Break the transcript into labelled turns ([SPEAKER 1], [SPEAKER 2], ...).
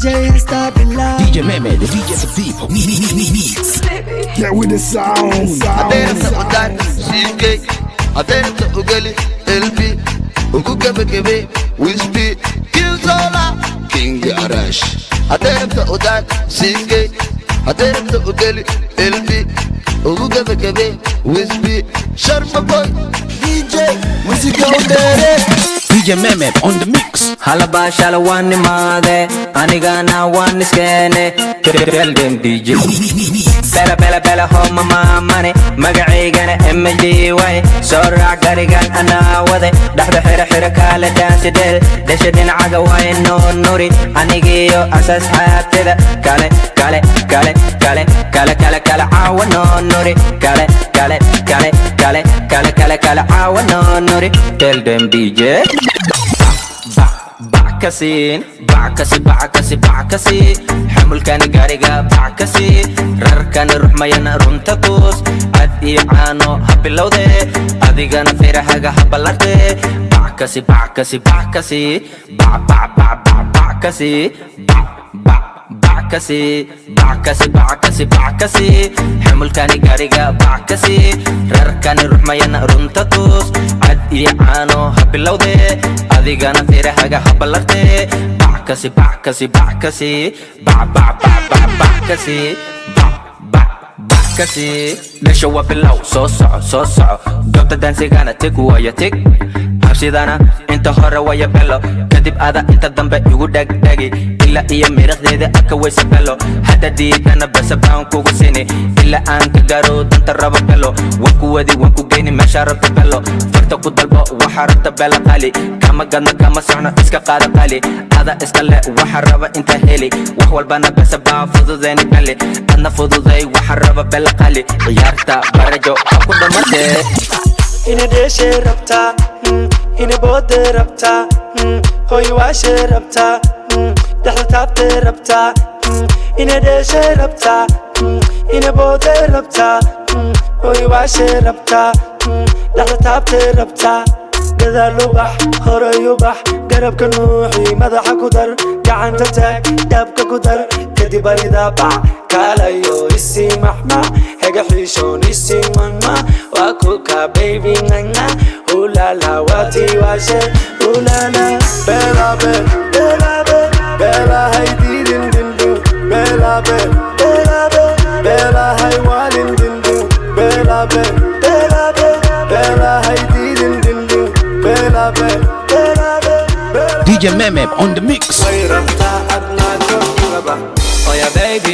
[SPEAKER 1] DJ heesta bilaab.
[SPEAKER 2] DJ Mehmet, the DJ the people. Mix.
[SPEAKER 3] Get with the sound.
[SPEAKER 4] Haddayna udaar CK, haddayna ugeli LB, ugu gebagabe Wisby, Kilzola, King Arash. Haddayna udaar CK, haddayna ugeli LB, ugu gebagabe Wisby, Sharma Boy.
[SPEAKER 1] DJ musiga u dheere.
[SPEAKER 2] DJ Mehmet on the mix.
[SPEAKER 5] Hala baashala, waan imaade, anigana waan iskeene. Tell them, DJ. Bela bela bela homa maamane, magacaygana MD waye. Soo raac garigan, anaa wade. Dhexda xira xira, kaale daansi dheel. Dhesha dhinacaga waaye, noo nuri. Anigiyo asasxaabtida kale kale kale kale kale kale kale, caawa noo nuri. Kale kale kale kale kale kale kale, caawa noo nuri. Tell them, DJ. Backasiin, backasi backasi backasi, xamulkani gaariga backasi, rarkani ruxmayana runta tuus. Cad iyo caano ha bilowde, adigana firahaga ha ballarte. Backasi backasi backasi, bac bac bac bac backasi, bac bac backasi, backasi backasi backasi, xamulkani gaariga backasi, rarkani ruxmayana runta tuus. Cad iyo caano ha bilowde, adigana firahaga ha ballarte. Backasi backasi backasi, bac bac bac bac backasi, bac bac backasi. Dhasha waa bilow, soo soco soo soco. Goobta daansigana tig waya tig, habsidana inta hore waya belo, kadib ada inta dambe igu dhegdhegi ilaa iyo miiraqdeeda aka waysa belo. Hadda diidana bese baan kugu sini ilaa aan ka gaaro danta rabo belo. Waan ku wadi, waan ku geyni meesha rabta belo. Farta ku dalbo waxaa rabta belo. Qali kama gadno, kama socno, iska qaada qali, ada iska le. Waxa raba inta heli, wax walbana bese baan fududeyni beli, adna fududay waxa raba belo. Qali ciyaarta barajo ha ku dhamatee.
[SPEAKER 1] Ina dheeshay rabtaa, ina booday rabtaa, hoy waashay rabtaa, dhexda taabtay rabtaa. Ina dheeshay rabtaa, ina booday rabtaa, hoy waashay rabtaa, dhexda taabtay rabtaa. Gadaal u bax, horay u bax, garabka nuuxi, madaxa ku dar, gacanta taag, dhaabka ku dar, kadib arida bac. Kaalayo isii maxma, hega xiishoon isii manma, waa kuka baby nganga hulala waati waashe hulala.
[SPEAKER 3] Bela bel,
[SPEAKER 1] Bela bel,
[SPEAKER 3] bela hay didin din din, bela bel,
[SPEAKER 1] bela bel,
[SPEAKER 3] bela hay walin din din, bela bel,
[SPEAKER 1] bela bel,
[SPEAKER 3] bela hay didin din din, bela bel,
[SPEAKER 1] bela bel,
[SPEAKER 3] bela.
[SPEAKER 2] DJ Mehmet on the mix.
[SPEAKER 3] Way rabtaa adnaa kor uga bax.
[SPEAKER 5] Oya baby.